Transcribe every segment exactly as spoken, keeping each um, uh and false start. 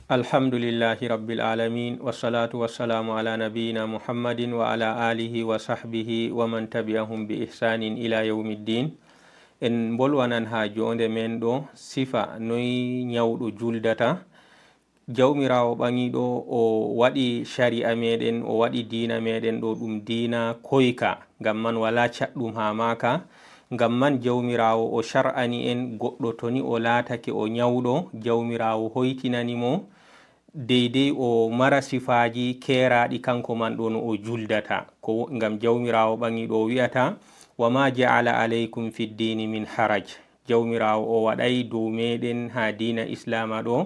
Alhamdulillahi Rabbil Alamin, wassalatu wassalamu ala nabiyyina Muhammadin wa ala alihi wa sahbihi wa man tabi'ahum bi ihsanin ila yawmiddin. En mbolwanan haa joonde men ɗo sifa noy nyawɗo juldata. Jawmiraawo ɓaŋiiɗo o waɗi shari'a meɗen, o waɗi diina meɗen ɗo ɗum diina koyka, ngam man walaa caɗɗum haa maaka. Ngam man Jawmiraawo o shar'ani en goɗɗo to ni o laatake o nyawɗo, Jawmiraawo hoytinani mo deydey o mara sifaaji keeraaɗi kanko man ɗo no o juldata. Ko ngam Jawmiraawo ɓaŋiiɗo o wi'ata, "Wa ma ja'ala alaykum fid dini min haraj." Jawmiraawo o waɗay dow meɗen haa diina Islaama ɗo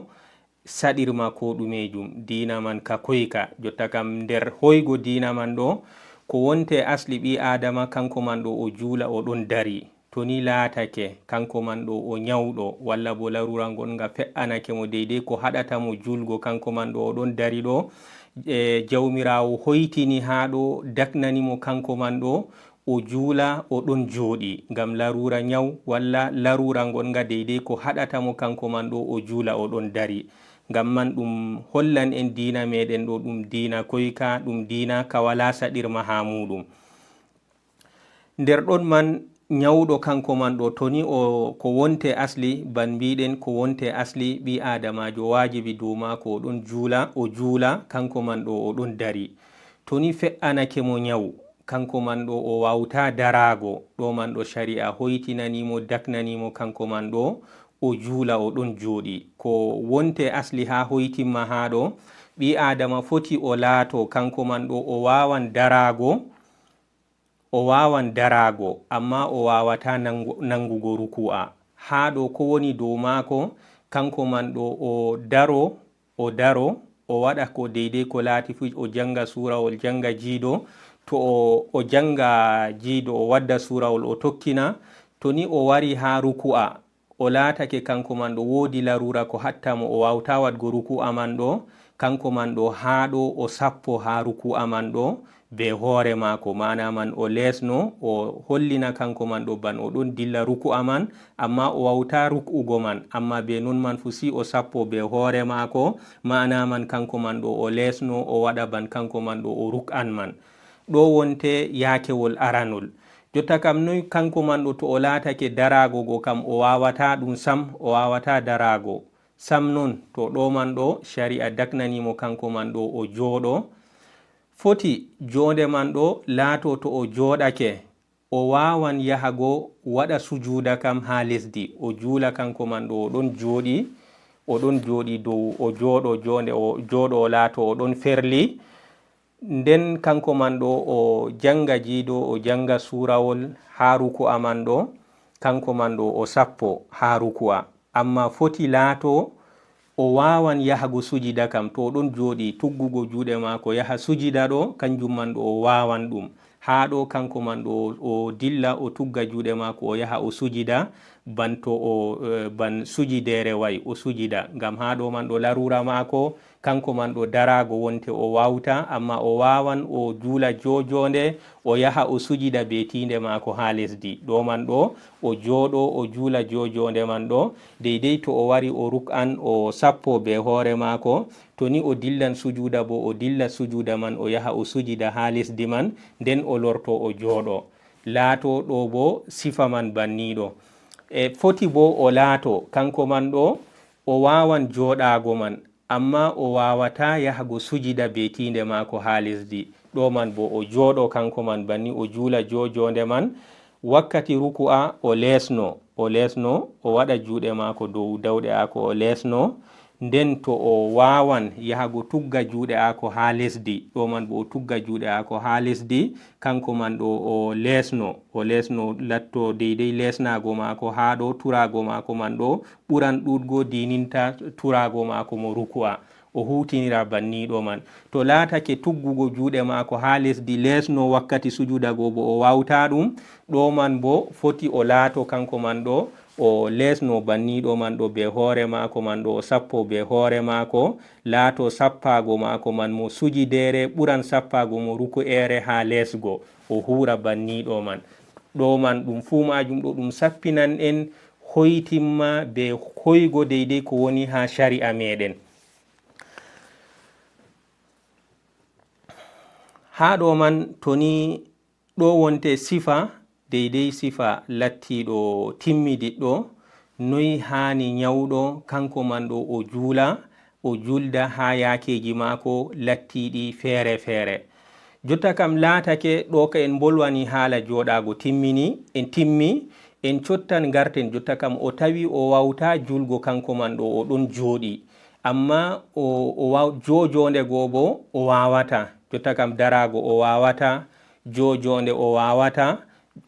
saɗirma ko ɗumeejum. Diina man ka koyka. Jotta kam nder hoygo diina man ɗo, ko wonte asli ɓii Aadama kanko man ɗo o juula o ɗon dari. To ni laatake kanko man ɗo o nyawɗo, walla bo laruura ngon nga fe'anake mo deydey ko haɗata mo juulgo kanko man ɗo o ɗon dari ɗo, e, Jawmiraawo hoytini haa ɗo daknani mo kanko man ɗo o juula o ɗon jooɗi ngam laruura nyaw, walla laruura ngon nga deydey ko haɗata mo kanko man ɗo o juula o ɗon dari. Ngam man ɗum hollan en diina meɗen ɗo ɗum diina koyka, ɗum diina ka walaa saɗirma haa muuɗum. Nder ɗon man nyawɗo kanko man ɗo to ni o ko wonte asli, ban mbiɗen ko wonte asli ɓii Aadamaajo waajibi dow maako o ɗon juula, o juula kanko man ɗo o ɗon dari. To ni fe'anake mo nyaw, kanko man ɗo o waawtaa daraago, ɗo man ɗo shari'a hoytinani mo, daknani mo kanko man ɗo o juula o ɗon jooɗi. Ko wonte asli haa hoytimma haa ɗo, ɓii Aadama foti o laato kanko man ɗo o waawan daraago, o waawan daraago, ammaa o waawataa nangu-, nangugo ruku'a. Haa ɗo ko woni dow maako, kanko man ɗo o daro, o daro, o waɗa ko deydey ko laati fuu, o jannga suurawol, jannga jiido. To o, o jannga jiido, o wadda suurawol, o tokkina. To ni o wari haa ruku'a, o laatake kanko man ɗo woodi laruura ko hatta mo, o waawtaa waɗgo ruku'a man ɗo, kanko man ɗo haa ɗo o sappo haa ruku'a man ɗo bee hoore maako, maana man o leesno, o hollina kanko man ɗo ban o ɗon dilla ruku'a man, ammaa o waawtaa ruk'ugo man, ammaa bee non man fuu si o sappo bee hoore maako, maana man kanko man ɗo o leesno, o waɗa ban kanko man ɗo o ruk'an man. Ɗo wonte yaakewol aranol. Jotta kam noy kanko man ɗo to o laatake daraago go kam o waawataa ɗum sam, o waawataa daraago sam non, to ɗo man ɗo shari'a daknani mo kanko man ɗo o jooɗo. Foti joonde man ɗo laato to o jooɗake, o waawan yahago waɗa sujuuda kam haa lesdi. O juula kanko man ɗo o ɗon jooɗi, o ɗon jooɗi dow, o jooɗo joonde, o jooɗo o laato o ɗon ferli. Nden kanko man ɗo o jannga jiido, o jannga suurawol haa ruku'a man ɗo, kanko man ɗo o sappo haa ruku'a. Ammaa foti laato o waawan yahago sujida kam, to o ɗon jooɗi tuggugo juuɗe maako yaha sujida ɗo, kanjum man ɗo o waawan ɗum. Haa ɗo kanko man ɗo o dilla o tugga juuɗe maako o yaha o sujida, ban to o, eh, ban sujideere way o sujida. Ngam haa ɗo man ɗo laruura maako, kanko man ɗo daraago wonte o waawta, ammaa o waawan o juula joojoonde, o yaha o sujida bee tiinde maako haa lesdi. Ɗo man ɗo o jooɗo o juula joojoonde man ɗo, deydey to o wari o ruk'an o sappo bee hoore maako, to ni o dillan sujuuda boo o dilla sujuuda man o yaha o sujida haa lesdi man, nden o lorto o jooɗo. Laato ɗo boo sifa man banniiɗo. E foti boo o laato kanko man ɗo o waawan jooɗaago man, ammaa o waawataa yahgo sujida bee tiinde maako haa lesdi. Ɗo man boo o jooɗo kanko man banni, o juula joojoonde man. Wakkati ruku'a o leesno, o leesno, o waɗa juuɗe maako dow dawɗe aako o leesno. Nden to o waawan yahgo tugga juuɗe aako haa lesdi, ɗo man boo o tugga juuɗe aako haa lesdi, kanko man ɗo o leesno, o leesno latto deydey leesnaago maako haa ɗo turaago maako man ɗo ɓuran ɗuuɗgo diininta turaago maako mo ruku'a. O huutinira banniiɗo man. To laatake tuggugo juuɗe maako haa lesdi leesno wakkati sujuda go boo o waawtaa ɗum, ɗo man boo foti o laato kanko man ɗo o leesno banniiɗo man ɗo bee hoore maako man ɗo o sappo bee hoore maako, laato sappaago maako man mo sujideere ɓuran sappaago mo ruku'eere haa leesgo, o huura banniiɗo man. Ɗo man ɗum fuu maajum ɗo ɗum sappinan en hoytimma bee hoygo deydey ko woni haa shari'a meeɗen. Haa ɗo man, to ni ɗo wonte sifa, deydey sifa lattiiɗo timmidiɗɗo, noy haani nyawɗo kanko man ɗo o juula, o juulda haa yaakeeji maako lattiiɗi feere feere. Jotta kam laatake ɗo ka en mbolwani haala jooɗaago timmini, en timmi, en cottan ngarten jotta kam o tawi o waawta juulgo kanko man ɗo o ɗon jooɗi. Amma o, o waaw-, joojoonde goo boo o waawataa. Jotta kam daraago o waawataa, joojoonde o waawataa,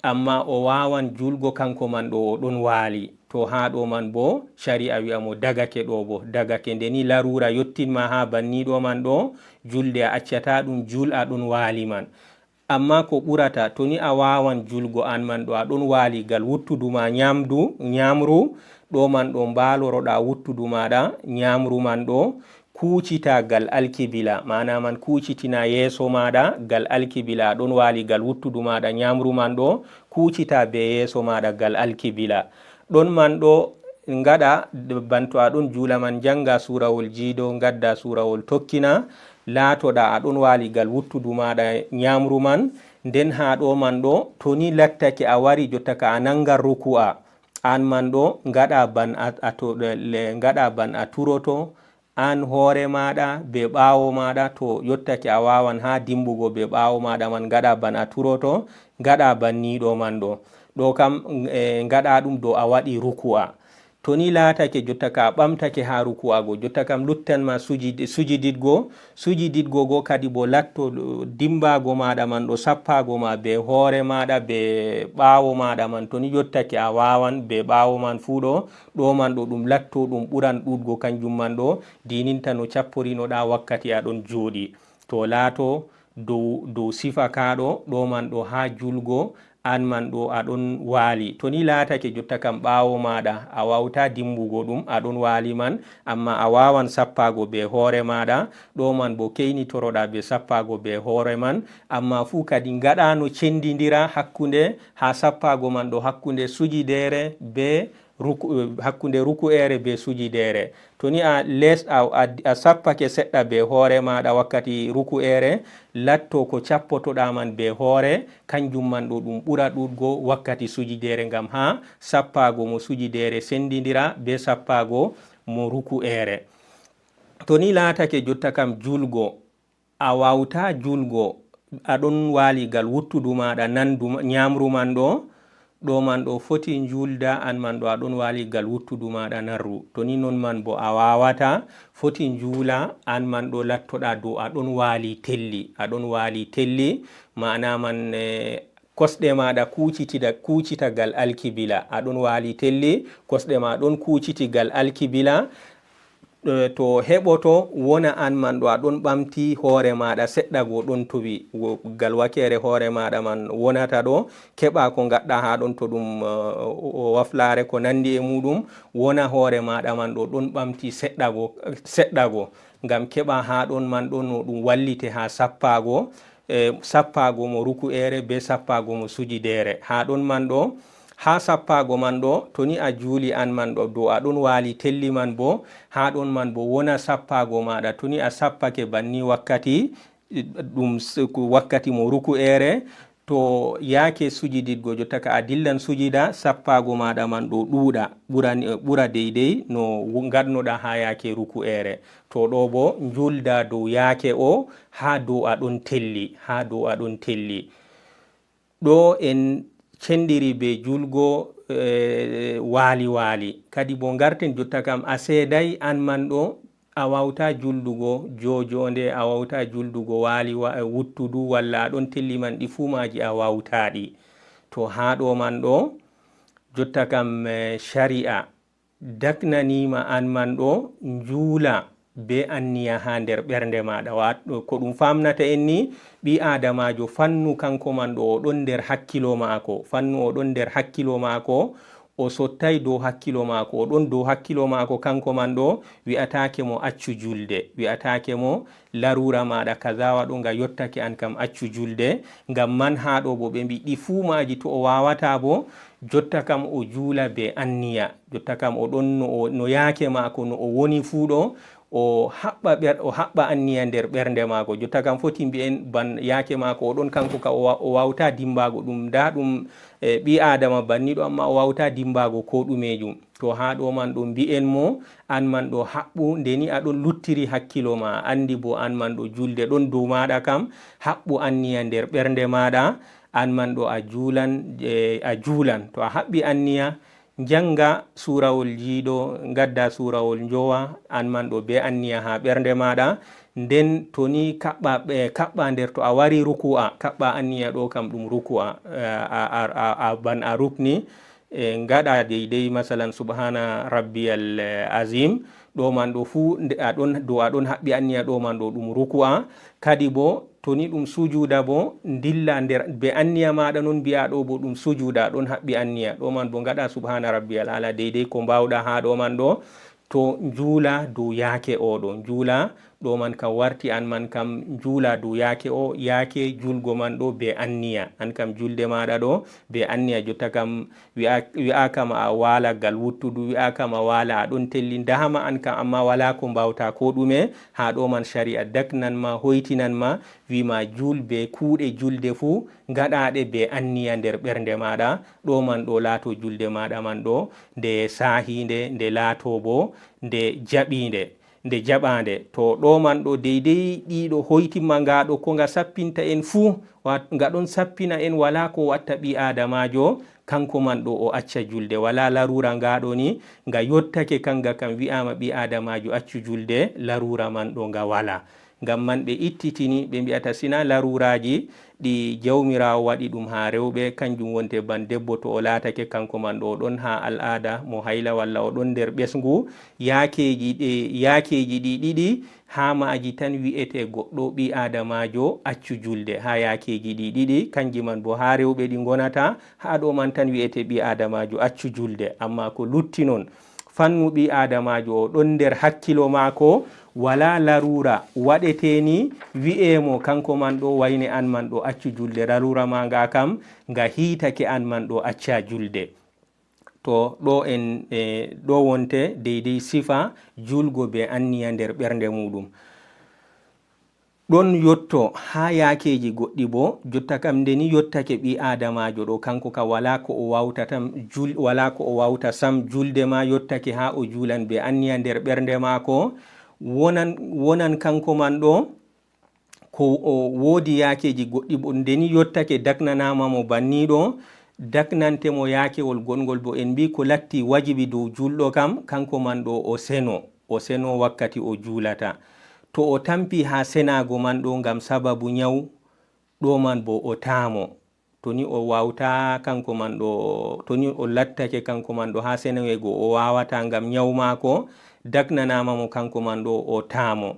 amma o waawan juulgo kanko man ɗo o ɗon waali. To haa ɗo man boo, cari'a wi'a mo dagake ɗo boo, dagake. Nde ni laruura yottin ma haa banni ɗo man ɗo, juulde a accataa ɗum, juul a ɗon waali man. Amma ko ɓurata, to ni a waawan juulgo aan man ɗo, a ɗon waali gal wuttudu ma nyaamdu, nyaamru, ɗo man ɗo mbaaloroɗa wuttudu maaɗa, nyaamru man ɗo, kuucita gal alkibila, maana man kuucitina yeeso maaɗa gal alkibila, a ɗon waali gal wuttudu maaɗa, nyaamru man ɗo, kuucita bee yeeso maaɗa gal alkibila. Ɗon man ɗo ngaɗa, banto a ɗon juula man, njannga suurawol jiido, ngadda suurawol tokkina, laatoɗa a ɗon waali gal wuttudu maaɗa nyaamru man, nden haa ɗo man ɗo, to ni lattake a wari jotta ka a nanngan ruku'a, aan man ɗo ngaɗa ban a, a to, le, ngaɗa ban a turoto, aan hoore maaɗa bee ɓaawo maaɗa, to yottake a waawan haa dimbugo bee ɓaawo maaɗa man, ngaɗa ban a turoto, ngaɗa ban ni ɗo man ɗo. Ɗo kam, e, ngaɗa ɗum dow a waɗi ruku'a. To ni laatake jotta ka a ɓamtake haa ruku'a go, jotta kam luttan ma sujid-, sujididgo, sujididgo go kadi bo latto dimbaago maaɗa man ɗo sappaago ma bee hoore maaɗa, bee ɓaawo maaɗa man. To ni yottake a waawan bee ɓaawo man fuu ɗo, ɗo man ɗo ɗum latto ɗum ɓuran ɗuuɗgo kanjum man ɗo, diininta no capporinoɗa wakkati a ɗon jooɗi. To laato dow, dow sifa kaa ɗo, ɗo man ɗo haa juulgo, aan man ɗo a ɗon waali. To ni laatake jotta kam ɓaawo maaɗa, a waawta dimbugo ɗum, a ɗon waali man, amma a waawan sappaago bee hoore maaɗa, ɗo man bo keynitoroɗa bee sappaago bee hoore man, amma fuu kadi ngaɗa no cendindira hakkunde, haa sappaago man ɗo hakkunde sujideere bee ruku-, eh, hakkunde ruku'eere bee sujideere. To ni a les-, a, a, a sappake seɗɗa bee hoore maaɗa wakkati ruku'eere, latto ko cappotoɗa man bee hoore, kanjum man ɗo ɗum ɓura ɗuuɗgo wakkati sujideere, ngam haa sappaago mo sujideere sendindira bee sappaago mo ruku'eere. To ni laatake jotta kam juulgo, a waawta juulgo, a ɗon waali gal wuttudu maaɗa nandu ma-, nyaamru man ɗo, ɗo man ɗo foti njuulda, aan man ɗo a ɗon waali gal wuttudu maaɗa nanru. To ni non man bo a waawataa, foti njuula, aan man ɗo lattoɗa dow a ɗon waali telli, a ɗon waali telli, maana man, eh, kosɗe maaɗa kuucitida-, kuucita gal alkibila, a ɗon waali telli, kosɗe ma ɗon kuuciti gal alkibila, eh, to heɓoto wona aan man ɗo a ɗon ɓamti hoore maaɗa seɗɗa go ɗon towi, wo-, gal wakeere hoore maaɗa man wonata ɗo, keɓa ko ngaɗɗa haa ɗon to ɗum, eh, o, o waflaare ko nanndi e muuɗum, wona hoore maaɗa man ɗo ɗon ɓamti seɗɗa go, seɗɗa go, ngam keɓa haa ɗon man ɗo no ɗum wallite haa sappaago, eh, sappaago mo ruku'eere bee sappaago mo sujideere. Haa ɗon man ɗo, haa sappaago man ɗo, to ni a juuli aan man ɗo, dow a ɗon waali telli man bo, haa ɗon man bo wona sappaago maaɗa. To ni a sappake banni wakkati, ɗum s-, wakkati mo ruku'eere, to yaake sujididgo, jotta ka a dillan sujida, sappaago maaɗa man ɗo ɗuuɗa, ɓura ni, ɓura deydey no wu-, ngaɗnoɗa haa yaake ruku'eere. To ɗo bo, njuulda dow yaake o, haa dow a ɗon telli, haa dow a ɗon telli. Ɗo en cendiri bee juulgo, eh, waali waali. Kadi bo ngarten jotta kam a seeday aan man ɗo, a waawta juuldugo joojoonde, a waawta juuldugo waali wa-, wuttudu, walla a ɗon telli man ɗi fuu maaji a waawta ɗi. To haa ɗo man ɗo, jotta kam, eh, cari'a daknaniima aan man ɗo njuula bee anniya haa nder ɓernde maaɗa. Wa-, ko ɗum faamnata en ni, ɓii aadamaajo fannu kanko man ɗo o ɗon nder hakkilo maako, fannu o ɗon nder hakkilo maako, o sottay dow hakkilo maako, o ɗon dow hakkilo maako kanko man ɗo, wi'ataake mo accu julde, wi'ataake mo laruura maaɗa kaza waɗo nga yottake aan kam accu julde, ngam man haa ɗo bo ɓe mbi ɗi fuu maaji to o waawataa bo, jotta kam o juula bee anniya, jotta kam o ɗon no o, no yaake maako no o woni fuu ɗo, o haɓɓa ɓer-, o haɓɓa anniya nder ɓernde maako. Jotta kam foti mbi'en ban yaake maako o ɗon kanko ka o wa-, o waawta dimbaago ɗum. Ndaa ɗum, e, ɓii Aadama banniiɗo, ammaa o waawta dimbaago koo ɗumeejum. To haa ɗo man ɗo mbi'en mo, an man ɗo haɓɓu, nde ni a ɗon luttiri hakkilo ma, a anndi bo an man ɗo julde ɗon dow maaɗa kam, haɓɓu anniya nder ɓernde maaɗa, an man ɗo a juulan, e, a juulan. To a haɓɓi anniya, njannga suurawol jiiɗo, ngadda suurawol njowa, an man ɗo bee anniya haa ɓernde maaɗa. Nden to ni kaɓɓa, e, kaɓɓa nder, to a wari ruku'a, kaɓɓa anniya ɗo kam ɗum ruku'a, e, a, a, a, a, ban a rukni, e, ngaɗa deydey, masalan, subhaana rabbiyal, e, azim, ɗo man ɗo fuu nde a ɗon, dow a ɗon haɓɓi anniya ɗo man ɗo ɗum ruku'a. Kadi bo, to ni ɗum sujuuda bo, ndilla nder be anniya maaɗa non mbi'a ɗo bo ɗum sujuuda, a ɗon haɓɓi anniya. Ɗo man bo ngaɗa subhaana rabbiyal ala deydey ko mbaawɗa haa ɗo man ɗo. To njuula dow yaake o ɗo, njuula ɗo man kam warti an man kam njuula dow yaake o, yaake julgo man ɗo be anniya. An kam julde maaɗa ɗo be anniya, jotta kam wi'a, wi'aaka ma a waala gal wuttudu, wi'aaka ma waala a ɗon telli, ndahama an kam, ammaa walaa ko mbaawta koo ɗume. Haa ɗo man shari'a daknan ma, hoytinan ma, wi ma juul be kuuɗe julde fuu ngaɗaaɗe be anniya nder ɓernde maaɗa. Ɗo man ɗo laato julde maaɗa man ɗo nde saahiinde, nde laato bo nde jaɓiinde, nde jaɓaande. To ɗo man ɗo deydey ɗiɗo hoytimma nga ɗo ko nga sappinta en fuu, wa-, nga ɗon sappina en, walaa ko watta ɓii Aadamaajo, kanko man ɗo o acca julde. Walaa laruura nga ɗo ni, nga yottake kanga kam wi'aama ɓii Aadamaajo accu julde, laruura man ɗo nga walaa. Ngam man ɓe ittitini, ɓe mbi'ata sina laruuraaji ɗi Jawmiraawo waɗi ɗum haa rewɓe, kanjum wonte ban debbo to o laatake kanko man ɗo o ɗon haa al'aada mo hayla walla o ɗon nder ɓesngu, yaakeeji ɗe, yaakeeji ɗi ɗiɗi, haa maaji tan wi'ete goɗɗo ɓii Aadamaajo accu julde, haa yaakeeji ɗi ɗiɗi, kanji man bo haa rewɓe ɗi ngonata, haa ɗo man tan wi'ete ɓii Aadamaajo accu julde. Ammaa ko lutti non, fannu ɓii Aadamaajo o ɗon nder hakkilo maako, walaa laruura waɗeteeni wi'e mo kanko man ɗo wayne an man ɗo accu julde, laruura ma nga kam nga hiitake an man ɗo acca julde. To ɗo en, e, ɗo wonte deydey sifa julgo be anniya nder ɓernde muuɗum. Ɗon yotto haa yaakeeji goɗɗi boo, jotta kam nde ni yottake ɓii Aadamaajo ɗo, kanko kam walaa ko o waawta tam jul-, walaa ko o waawta sam, julde ma yottake haa o juulan be anniya nder ɓernde maako, wonan, wonan kanko man ɗo, ko o woodi yaakeeji goɗɗi boo, nde ni yottake daknanaama mo banni ɗo, daknante mo yaakewol goɗngol boo, en mbii ko latti wajibi dow juulɗo kam, kanko man ɗo o seno. O seno wakkati o juulata. To o tampi haa senaago man ɗo ngam sababu nyaw, ɗo man bo o taamo. To ni o waawta kanko man ɗo, to ni o lattake kanko man ɗo haa seneweego o waawata ngam nyaw maako, daknanaama mo kanko man ɗo o taamo.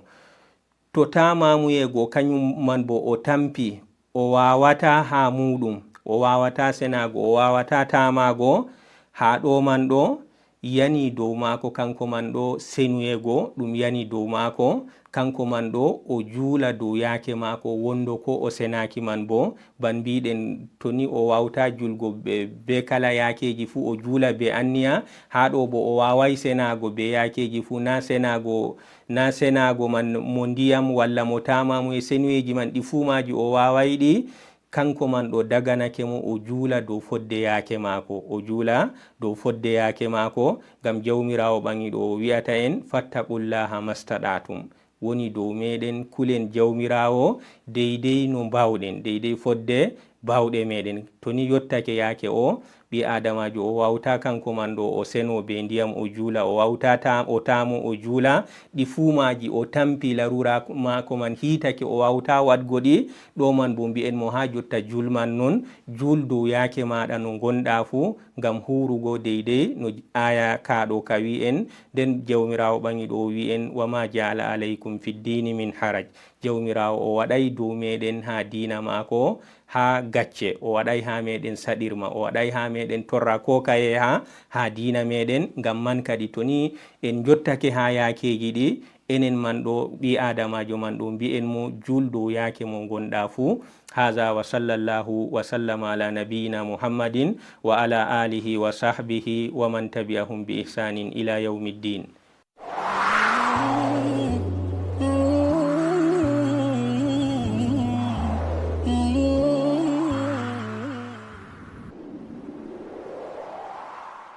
To taamamuyeego kanyum man bo o tampi, o waawata haa muuɗum, o waawata senaago, o waawata taamaago, haa ɗo man ɗo, yani dow maako kanko man ɗo senuyeego, ɗum yani dow maako kanko man ɗo o juula dow yaake maako wondo ko o senaaki man bo, ban mbiɗen to ni o waawta juulgo be, be kala yaakeeji fuu o juula be anniya, haa ɗo bo o waaway senaago be yaakeeji fuu, na senaago, na senaago man mo ndiyam walla mo taamamu e senuyeeji man ɗi fuu maaji o waaway ɗi, kanko man ɗo daganake mo o juula dow fodde yaake maako, o juula dow fodde yaake maako, ngam Jawmiraawo ɓaŋiiɗo o wi'ata en, "Fattaqullaha mastaɗatum." Woni dow meɗen kulen Jawmiraawo deydey no mbaawɗen, deydey fodde baawɗe meɗen. To ni yottake yaake o, ɓii Aadamaajo o waawta kanko man ɗo o seno be ndiyam o juula, o waawta ta-, o taamo o juula, ɗi fuu maaji o tampi laruura maako man hiitake o waawta waɗgo ɗi, ɗo man bo mbi'en mo haa jotta juul man non, juul dow yaake maaɗa no ngonɗa fuu, ngam huurugo deydey no aaya kaa ɗo ka wi'en. Nden Jawmiraawo ɓaŋiiɗo o wi'en, "Wa ma ja'ala alaykum fid dini min haraj." Jawmiraawo o waɗay dow meɗen haa diina maako haa gacce, o waɗay haa meɗen saɗirma, o waɗay haa meɗen torra ko kaye haa, haa diina meɗen. Ngam man kadi, to ni en njottake haa yaakeeji ɗi, enen man ɗo, ɓii Aadamaajo man ɗo, mbi'en mo juul dow yaake mo ngonɗa fuu. Haza wa sallallahu wa sallama ala nabiyina Muhammadin wa ala alihi wa sahbihi wa man tabi'ahum bi ihsanin ila yawmiddin.